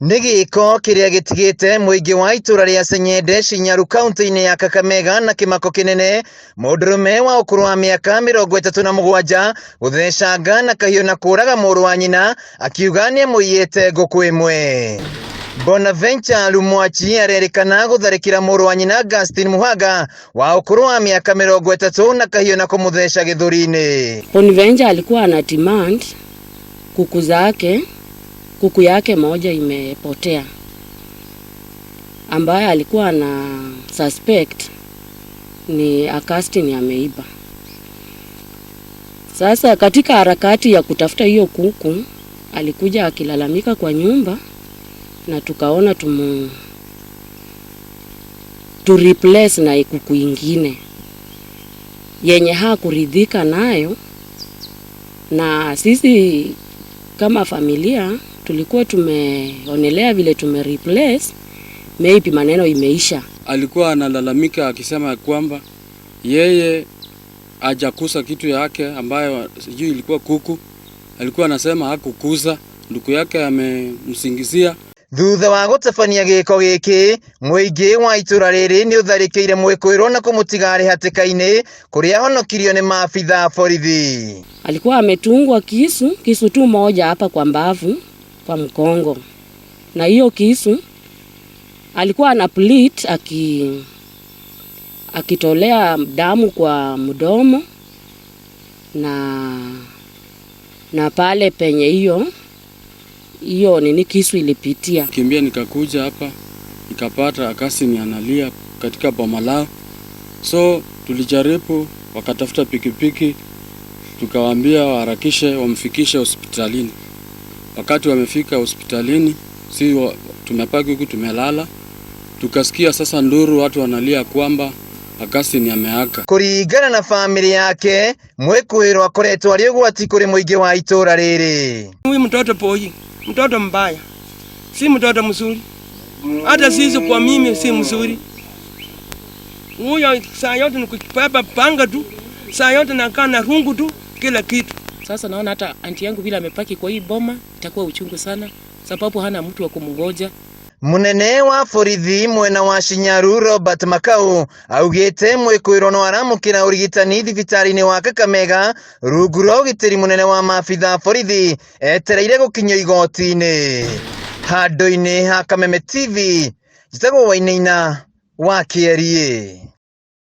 Nĩ gĩko kĩrĩa gĩtigĩte mũingĩ wa itũra rĩa Senyende Shinyaru kaunti-inĩ ya Kakamega na kĩmako kĩnene mũndũrũme wa ũkũrũ wa mĩaka 37 gũthecanga na kahiũ na kũraga mũrũ wa nyina akiuga nĩamũiyĩte ngũkũ ĩmwe. Bonaventure Lumwachi arerĩkana gũtharĩkĩra mũrũ wa nyina Augustine Muhanga wa ũkũrũ wa mĩaka 30 na kahiũ na kũmũtheca gĩthũri-inĩ. Bonaventure alikuwa ana demand kuku zake, kuku yake moja imepotea, ambaye alikuwa ana suspect ni Augustine ameiba. Sasa katika harakati ya kutafuta hiyo kuku, alikuja akilalamika kwa nyumba na tukaona tu replace na kuku ingine yenye hakuridhika nayo, na sisi kama familia tulikuwa tumeonelea vile tume replace, maybe maneno imeisha. Alikuwa analalamika akisema kwamba yeye hajakusa kitu yake ambayo sijui ilikuwa kuku. Alikuwa anasema hakukusa, ndugu yake amemsingizia. Thutha wa gũtabania gĩko gĩkĩ, mũingĩ wa itũra rĩrĩ nĩ ũtharĩkĩire mwĩkũĩrwo na kũmũtiga arĩ hatĩka-inĩ kũrĩa ahonokirio nĩ maabitha a borithi. Alikuwa ametungwa kisu, kisu tu moja hapa kwa mbavu, kwa mgongo, na hiyo kisu alikuwa ana bleed akitolea damu kwa mdomo na pale penye hiyo nini kisu ilipitia. Kimbia nikakuja hapa nikapata Augustine analia katika boma lao, so tulijaribu, wakatafuta pikipiki, tukawaambia waharakishe wamfikishe hospitalini. Wakati wamefika hospitalini, si tumepaki huku tumelala, tukasikia sasa nduru, watu wanalia kwamba Augustine ameaka. Kũringana na bamĩrĩ yake, mwĩkũĩrwo akoretwo arĩ ũgwati kũrĩ mũingĩ wa itũra rĩrĩ. Huyu mtoto Poi, mtoto mbaya, si mtoto mzuri. Hata sisi kwa mimi si mzuri. Huyo saa yote ni kubeba panga tu, saa yote nakaa na rungu tu, kila kitu. Sasa naona hata anti yangu vile amepaki kwa hii boma itakuwa uchungu sana, sababu hana mtu wa kumngoja. Munene wa borithi mwena wa Shinyaru Robert Makau augĩte mwĩkũĩrwo no aramũkĩra ũrigitani thibitarĩ-inĩ wa Kakamega rungu rwa ũgitĩri mũnene wa maabitha a borithi etereire gũkinyio igoti-inĩ. Handũ-inĩ ha Kameme TV, njĩtagwo Wainaina wa Kĩeriĩ.